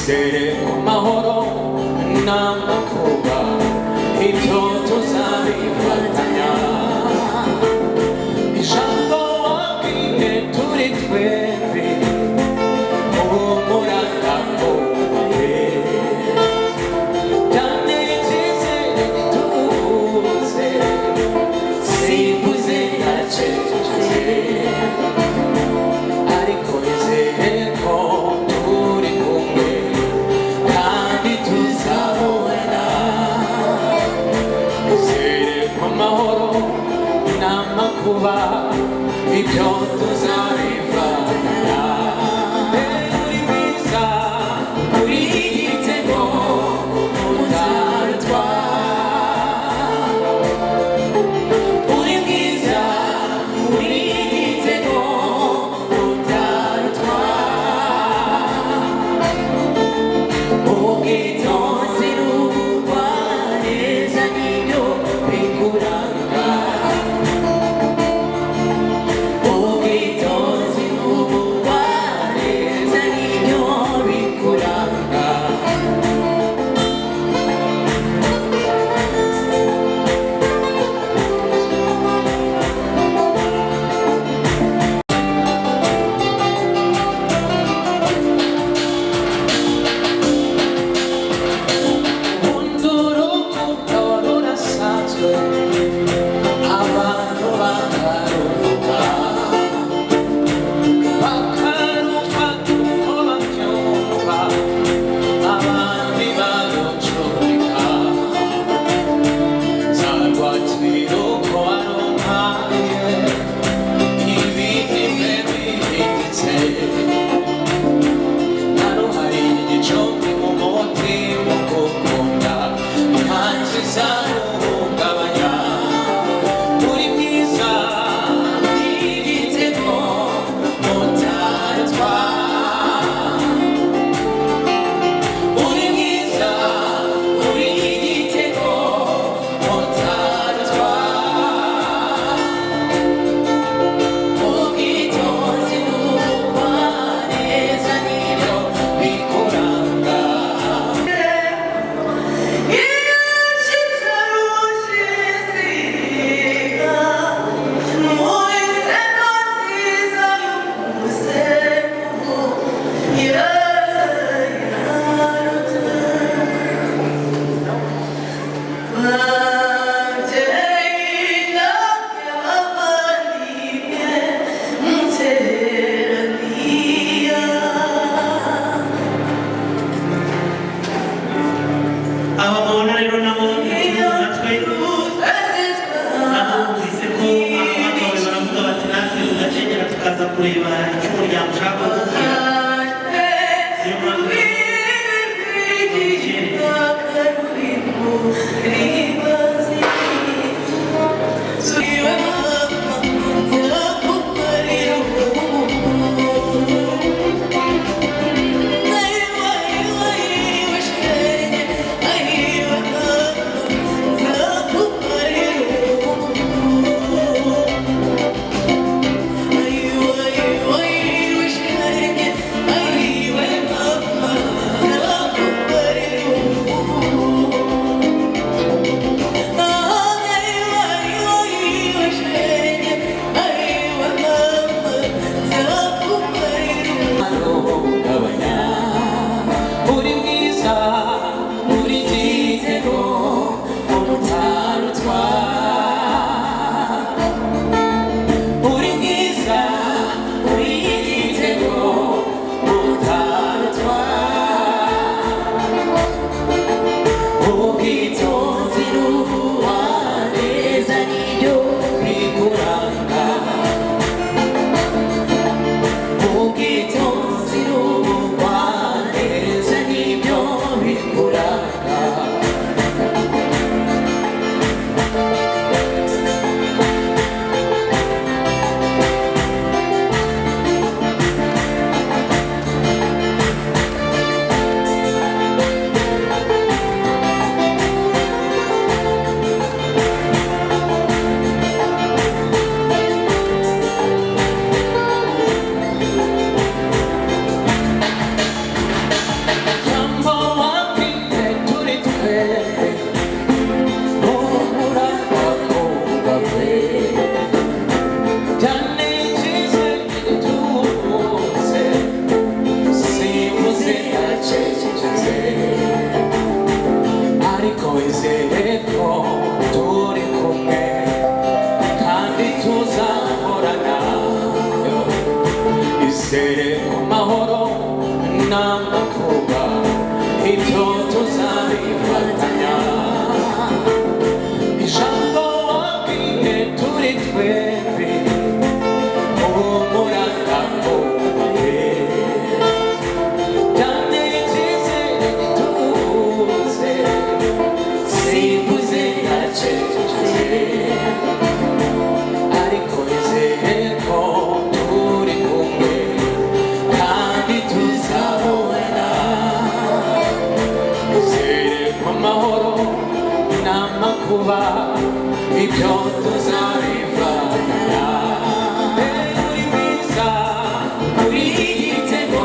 Nizere ku mahoro n'amakuba, ibyo tuzabifatanya. Ijambo wabwiye turi twembi, humura ndakumbuye. Byanteye icyizere gitubutse, simvuze ndacecetse, ariko nizere ko turi kumwe kandi tuzahorana. Nizere ko Ibyo tuzabifatanya. Ijambo wabwiye turi twembi, humura ndakumbuye. Byanteye icyizere gitubutse, simvuze ndacecetse, ariko nizeye ko turi kumwe kandi tuzahorana. Nizere ko amahoro n'amakuba ibyo tuzabifatanya. Uri mwiza, uri igitego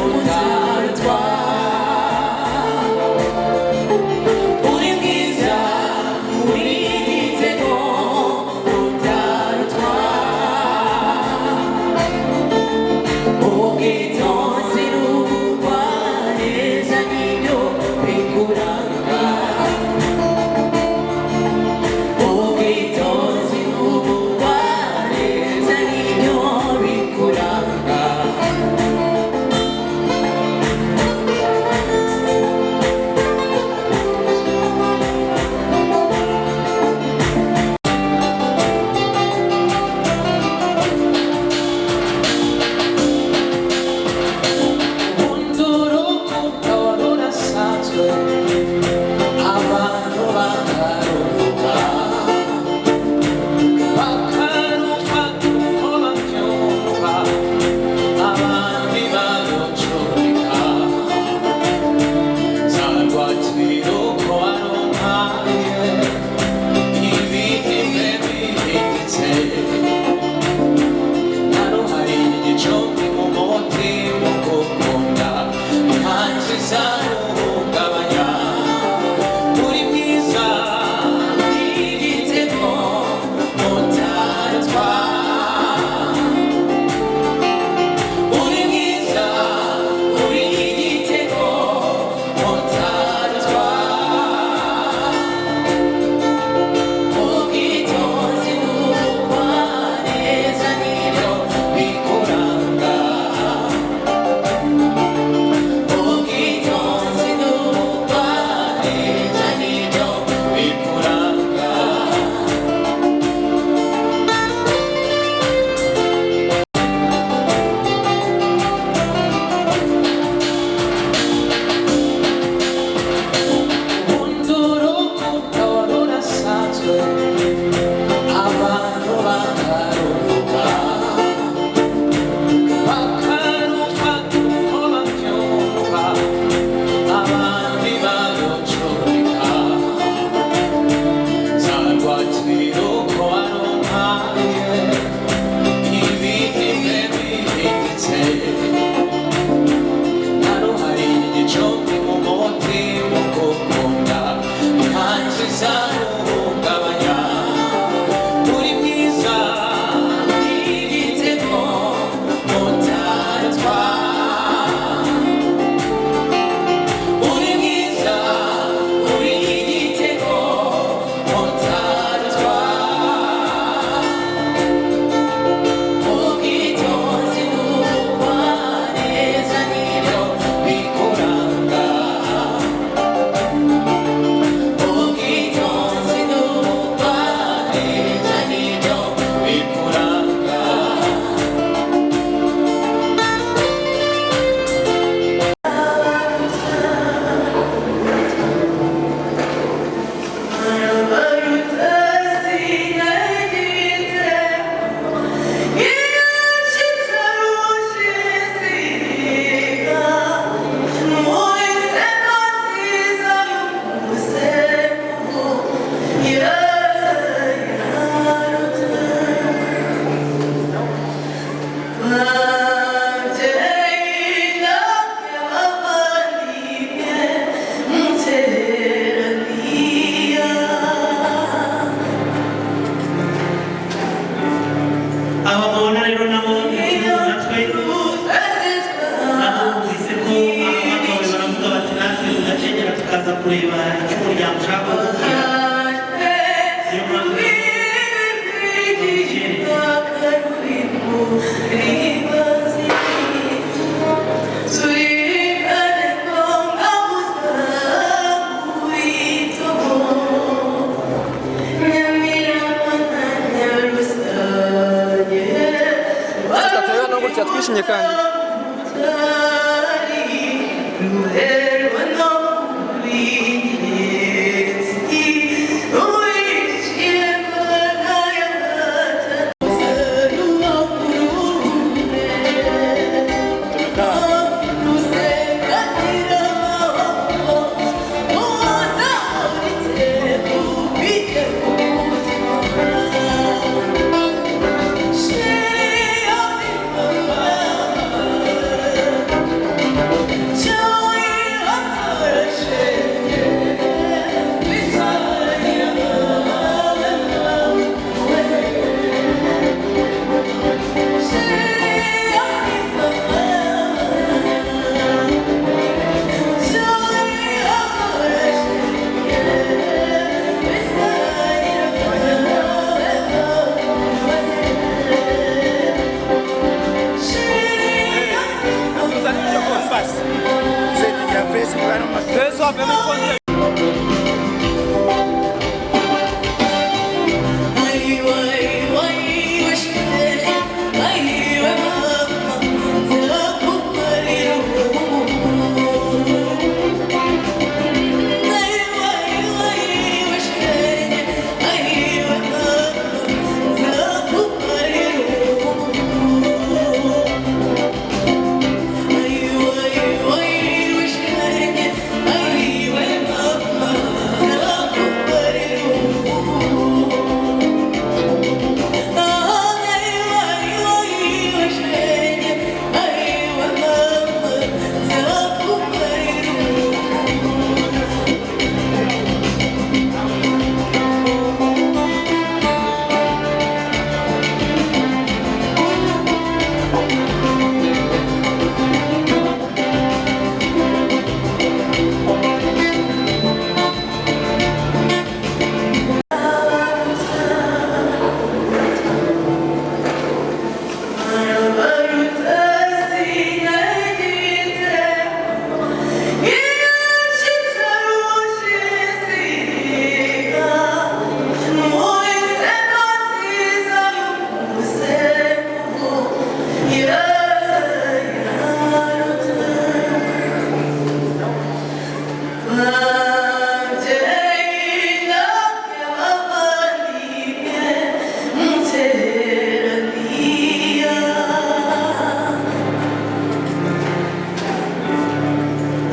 utarutwa. Uri mwiza, uri igitego utarutwa. Ubwitonzi n'ubugwaneza nibyo bikuranga. Ubwitonzi n'ubugwaneza nibyo bikuranga. Nkunda urukundo rurasanzwe, abantu bakaruvuga, bakarufata uko babyumva, abandi barucurika. Nzarwakira uko warumpaye, ibihimbe bihinditse. Naruhari igicumbi mu mutima ugukunda, nta kizaruhungabanya. Uri mwiza, igitego utarutwa. Uri mwiza, uri igitego utarutwa. Ubwitonzi n'ubugwaneza nibyo bikuranga. Ubwitonzi n'ubugwaneza nibyo bikuranga. Nkunda urukundo rurasanzwe, abantu bakaruvuga, bakarufata uko babyumva, abandi barucurika. Nzarwakira uko warumpaye, ibihimbe bihinditse. Naruhari igicumbi mu mutima ugukunda, nta kizaruhungabanya. Uri mwiza, igitego utarutwa. Uri mwiza, uri igitego utarutwa. Ubwitonzi n'ubugwaneza nibyo bikuranga. Ubwitonzi n'ubugwaneza nibyo bikuranga. Aba mubona rero nabo natwe nabo bumvise ko abatowe baravuga bati natwe tugacengera tukaza kureba icyo umuryango ushaka kutubwira. Niyo mpamvu Thank you. Twishimye kandi.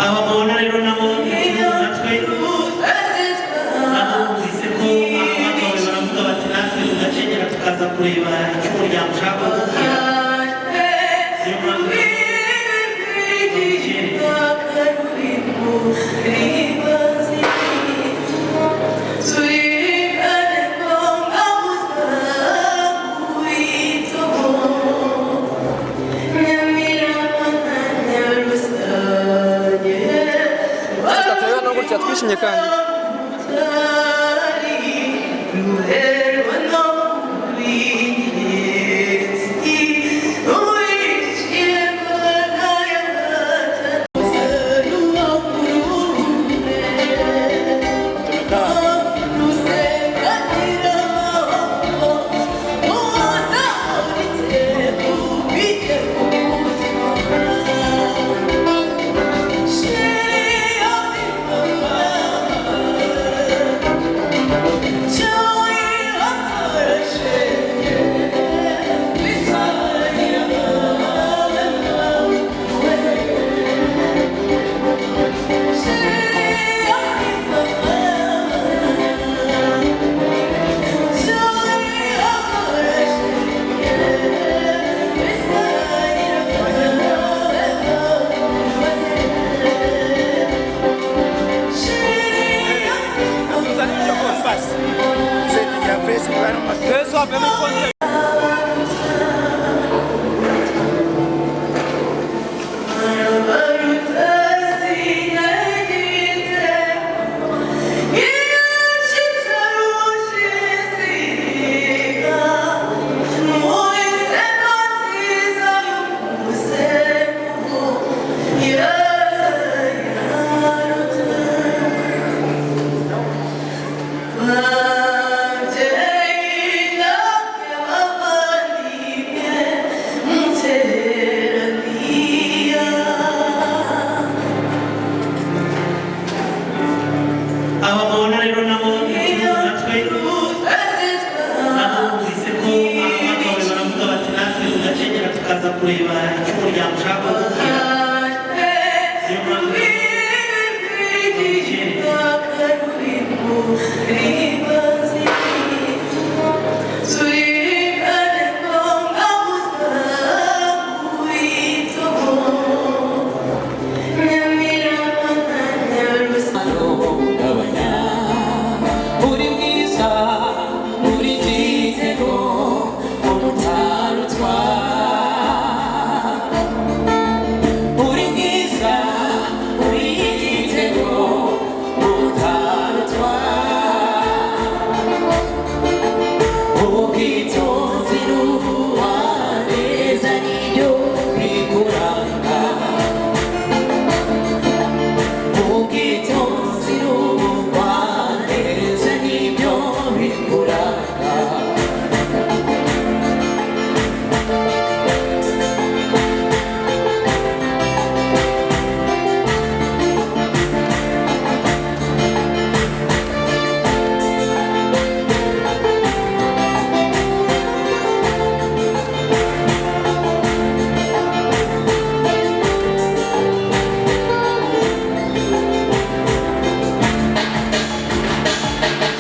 Aba mubona rero nabo natwe abumvise ko abagabo baravuga bati natwe tugacengera tukaza kureba icyo umuryango ushaka kutubwira. Niyo mpamvu Tureba gutya twishimye kandi. Yeah. Niyo mpamvu Gabanya uri mwiza uri igitego umutarutwa uri mwiza uri igitego umutarutwa ubwitonzi n'ubuwaneza nibyo bikuranga ubwitonzi n'ubugwaneza nibyo bikuranga.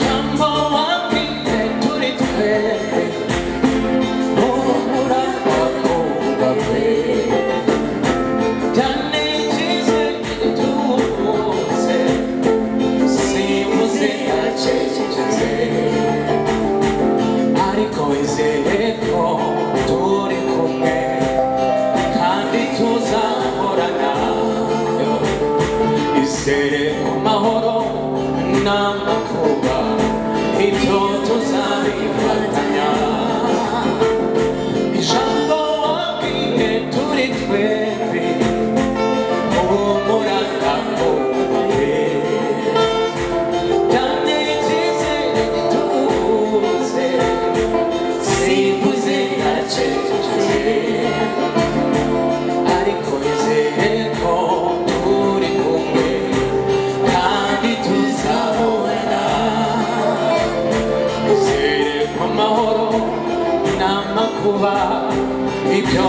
Jambo wapite turi twembi humura bakobwa be cyane ikize gitubutse simvuze yacecetse ariko wizere ko turi kumwe kandi tuzahorana izere ku mahoro n'amakuba ibyo tuzabifatanya ijambo wabwiye turi twembi humura ndakumbuye cyane icyizere gituze simvuze ndacecetse ariko nizere ko turi kumwe kandi tuzahorana izere ko amahoro n'amakuba ibyo